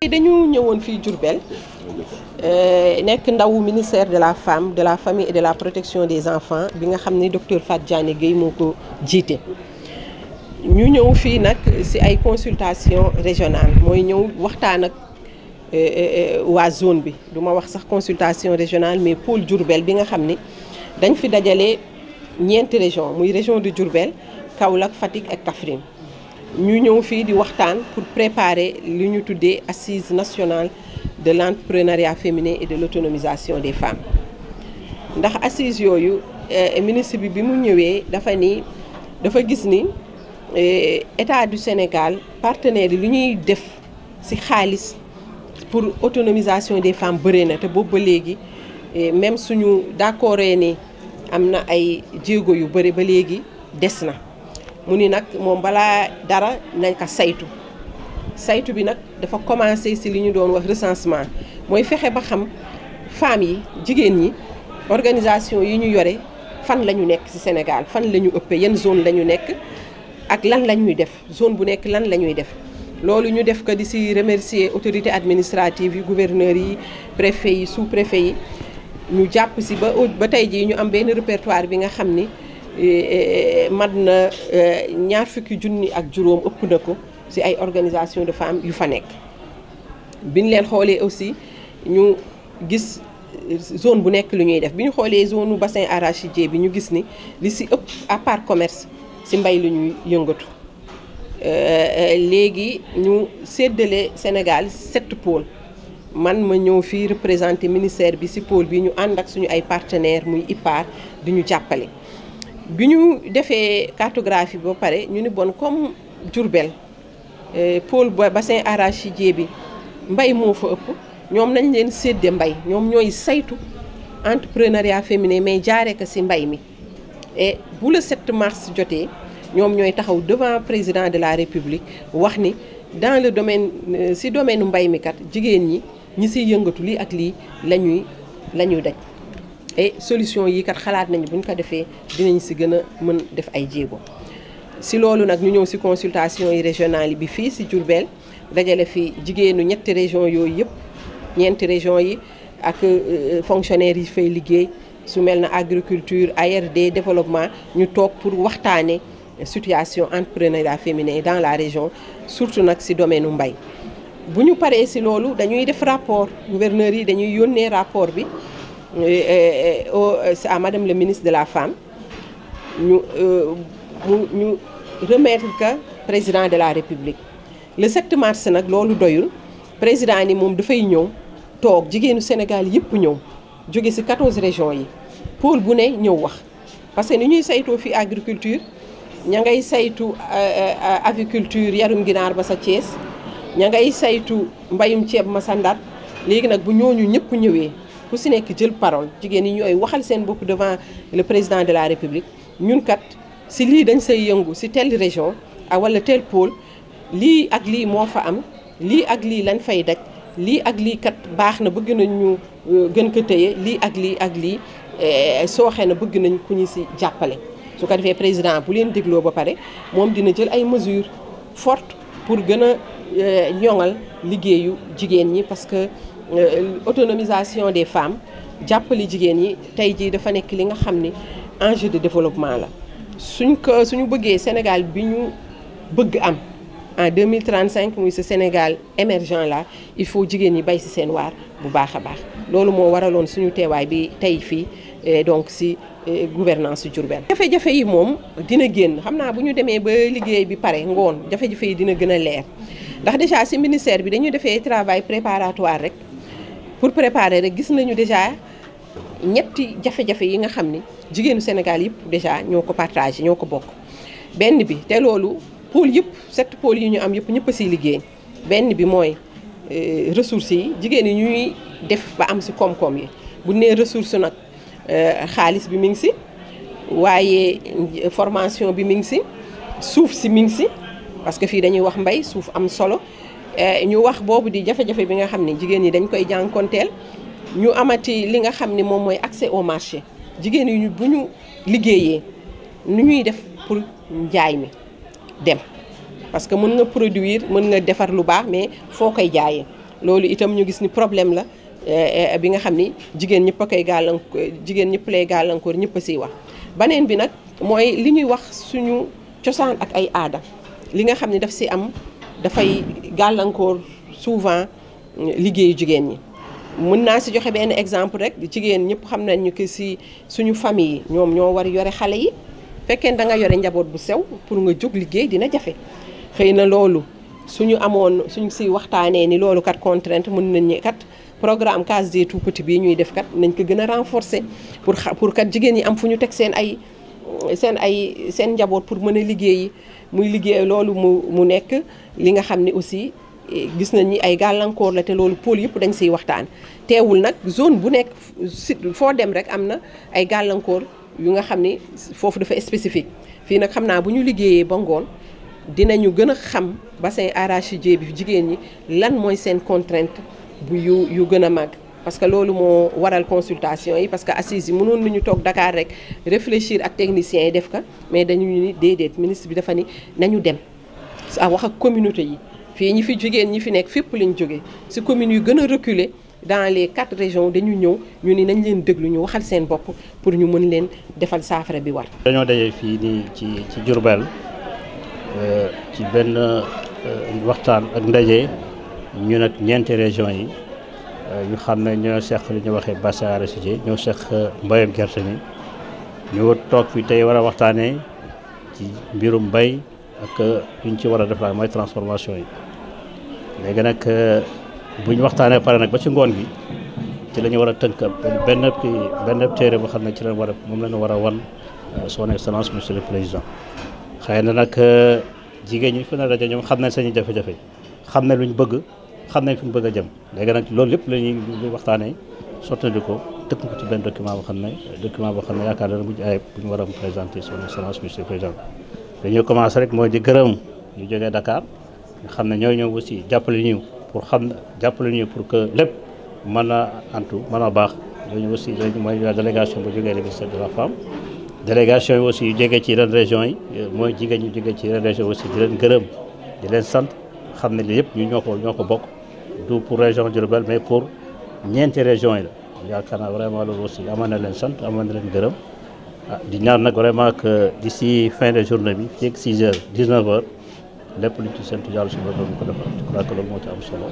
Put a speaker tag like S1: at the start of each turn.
S1: dañu ñëwoon fii Diourbel nekk ndawu ministère de la femme de la famille et de la protection des enfants bi nga xam ne docteur Fatou Diané Gueye moo ko jiite. ñu ñëw fii nag ci ay consultation régionale mooy ñëw waxtaan ak waa zone bi du ma wax sax consultation régionale mais pôle Diourbel bi nga xam ni dañ fi dajale ñeenti région muy région de Diourbel Kaolack Fatick ak Kaffrine. ñu ñëw fii di waxtaan pour préparer li ñu tuddee assise nationale de l'entrepreneuriat féminin et de l'autonomisation des femmes ndax assise yooyu ministre bi mu ñëwee dafa gis ni état du Sénégal partenaires yi li ñuy def ci xaalis pour autonomisation des femmes bëri na te boobu ba léegi même suñu d'accordee ni am na ay jéego yu bëri ba léegi des na. mu ni nag moom balaa dara nañ ko saytu bi nag dafa commencé ci li ñu doon wax recensement mooy fexe ba xam femmes yi jigéen ñi organisation yi ñu yore fan la ñu nekk ci Sénégal fan la ñu ëppee yan zone la ñu nekk ak lan la ñuy def zone bu nekk lan la ñuy def. loolu ñu def ko di ci remercier autorités administratives yi gouverneurs yi préfets yi sous-préfets yi ñu jàpp ci ba tey jii ñu am benn répertoire bi nga xam ni. mat na 20 ak juróom ëpp na ko ci ay organisation de femmes yu fa nekk biñ leen xoolee aussi ñu gis zone bu nekk lu ñuy def bi ñu xoolee zone bassin arachidier bi ñu gis ni li ci ëpp à part commerce ci mbay lu ñuy yëngatu léegi ñu séddale Sénégal 7 pôles man ma ñëw fii représenter ministère bi ci pôle bi ñu ànd ak suñu ay partenaires muy IPAR di ñu jàppale. bi ñu defee cartographie ba pare ñu ni bon comme Diourbel pôle bassin arachidier bi mbay moo fa ëpp ñoom nañ leen séddee mbay ñoom ñooy saytu entrepreneuriat féminin mais jaaree ko ci mbay mi. et bu le 7 mars jotee ñoom ñooy taxaw devant président de la République wax ni dans le domaine ci domaine mbay mi kat jigéen ñi ciy yëngatu lii ak lii la ñuy daj. et solution yi kat xalaat nañu bu ñu ko defee dinañ ci gën a mën def ay jéego ci loolu nag ñu ñëw ci consultation yi régionale bi fii ci Diourbel dajale fi jigéenu ñetti région yooyu yëpp ñeenti région yi ak fonctionnaires yi fay liggéey su mel na agriculture ARD développement ñu toog pour waxtaane situation entrepreneuriat féminin dans la région surtout nag ci domaine mbay. bu ñu paree ci loolu dañuy def rapport gouverneurs yi dañuy yónnee rapport bi à madame le ministre de la femme ñu remettre que président de la République le 7 mars nag loolu doyul président ni moom dafay ñëw toog jigéenu Sénégal yëpp ñëw jóge ci 14 régions yi pôle bu ne ñëw wax parce que ni ñuy saytoo fi agriculture ña ngay saytu aviculture yarum ginaar ba sa Thiès ña ngay saytu mbayum ceeb ma sa Ndar léegi nag bu ñooñu ñëpp ñëwee ku ci nekk jël parole jigéen ñi ñooy waxal seen bopp devant le président de la République ñun kat ci lii dañ say yëngu ci telle région wala tel pôle lii ak lii moo fa am lii ak lii lañ fay daj lii ak lii kat baax na bëgg nañ ñu gën ko téye lii ak lii sooxe na bëgg nañ ku ñu ci jàppale. su ko defee président bu leen dégloo ba pare moom dina jël ay mesures fortes pour gën a ñoŋal liggéeyu jigéen ñi parce que. Autonomisation des femmes jàppale jigéen ñi tey jii dafa nekk li nga xam ni enjeu de développement la suñu bëggee Sénégal bi ñu bëgg am en 2035 muy ce Sénégal émergent là il faut jigéen ñi bay ci seen waar bu baax a baax loolu moo waraloon suñu teewaay bi tey fii donc ci gouvernance Diourbel. jafe-jafe yi moom dina génn xam naa bu ñu demee ba liggéey bi pare ngoon jafe-jafe yi dina gën a leer ndax déjà ci ministère bi dañuy defee travail préparatoire rek. pour préparer rek gis nañu déjà ñetti jafe-jafe yi nga xam ni jigéenu Sénégal yëpp déjà ñoo ko partagé ñoo ko bokk benn bi te loolu pôle yëpp 7 pôles yi ñu am yëpp ñëpp a ciy liggéey benn bi mooy ressources yi jigéen yi ñuy def ba am ci koom-koom yi bu nee ressource nag xaalis bi mi ngi ci waaye formation bi mi ngi ci suuf si mi ngi ci parce que fii dañuy wax mbay suuf am solo. ñu wax boobu di jafe-jafe bi nga xam ne jigéen ñi dañ koy jànkonteel ñu amati li nga xam ne moom mooy accès au marché jigéen yi bu ñu liggéeyee nu ñuy def pour njaay mi dem parce que mën nga produire mën nga defar lu baax mais foo koy jaayee loolu itam ñu gis ni problème la bi nga xam ni jigéen ñëpp a koy gàllankoor jigéen ñëpp lay gàllankoor ñëpp a siy wax. beneen bi nag mooy li ñuy wax suñu cosaan ak ay aada li nga xam ni daf si am dafay gàllankoor souvent liggéeyu jigéen ñi. mën naa si joxe benn exemple rek jigéen ñëpp xam nañu que si suñu famille yi ñoom ñoo war yore xale yi fekkee da nga yore njaboot bu sew pour nga jóg liggéey dina jafe xëy na loolu suñu si waxtaanee ni loolu kat contrainte mën nañ ni kat programme case des tout petits bii ñuy def kat nañ ko gën a renforcer pour kat jigéen ñi am fu ñu teg seen njaboot pour mën a liggéeyi muy liggéey loolu mu nekk li nga xam ni aussi gis nañ ni ay gàllankoor la te loolu pôle yëpp dañ siy waxtaan teewul nag zone bu nekk foo dem rek am na ay gàllankoor yu nga xam ni foofu dafa spécifique fii nag xam naa bu ñu liggéeyee ba ngoon dinañu gën a xam bassin arachidier bi jigéen ñi lan mooy seen contrainte bu yu gën a màgg parce que loolu moo waral consultation yi parce que assises yi mënoon nañu toog Dakar rek réfléchir ak techniciens yi def ka mais dañu ni déedéet ministre bi dafa ni nañu dem wax ak communauté yi fii ñi fi jigéen ñi fi nekk fépp lañ jógee si communes yu gën a reculé dans les 4 régions dañu ñëw ñu ni nañ leen déglu ñu waxal seen bopp pour ñu mën leen defal saafara bi war.
S2: dañoo daje fii nii ci Diourbel ci benn waxtaan ak ndaje ñu nag ñeenti région yi ñu xam ne ñoo seq li ñu waxee bassin arachidier ñoo seq mbayam gerte mi ñu toog fi tey war a waxtaanee ci mbirum mbay ak luñ ci war a def la mooy transformation yi léegi nag bu ñu waxtaanee pare nag ba ci ngoon gi ci la ñu war a tënk benn téere boo xam ne ci la war a moom la ñu war a wan son excellence monsieur le président xëy na nag jigéen ñi fi na rajo ñoom xam nañ sañu jafe-jafe xam nañ luñ bëgg xam nañ fi ñu bëgg a jëm léegi nag loolu lépp la ñuy waxtaanee sottandi ko tënk ko ci benn document boo xam ne yaakaar na mujj ayib bu ñu war a présenter son excellence monsieur le président dañuy commencé rek mooy di gërëm ñu jógee Dakar nga xam ne ñooy ñëw aussi jàppale ñu pour que lépp mën a antu mën a baax ñooñu aussi mooy la délégation bu jógee le ministère de la femme délégation yi aussi yu jógee ci yeneen régions yi mooy jigéen ñu jógee ci yeneen région aussi di leen gërëm di leen sant xam ne li yëpp ñu ñoo ko bokk du pour région Diourbel mais pour ñeenti régions yi la yaakaar naa vraiment loolu aussi amoon na leen sant amoon na leen gërëm di ñaan nag vraiment que d'ici fin de journée bi fii ak 6 heures 19 heures lépp lu ci séntu yàlla suñu borom ko defal je crois que loolu moo ci am solo.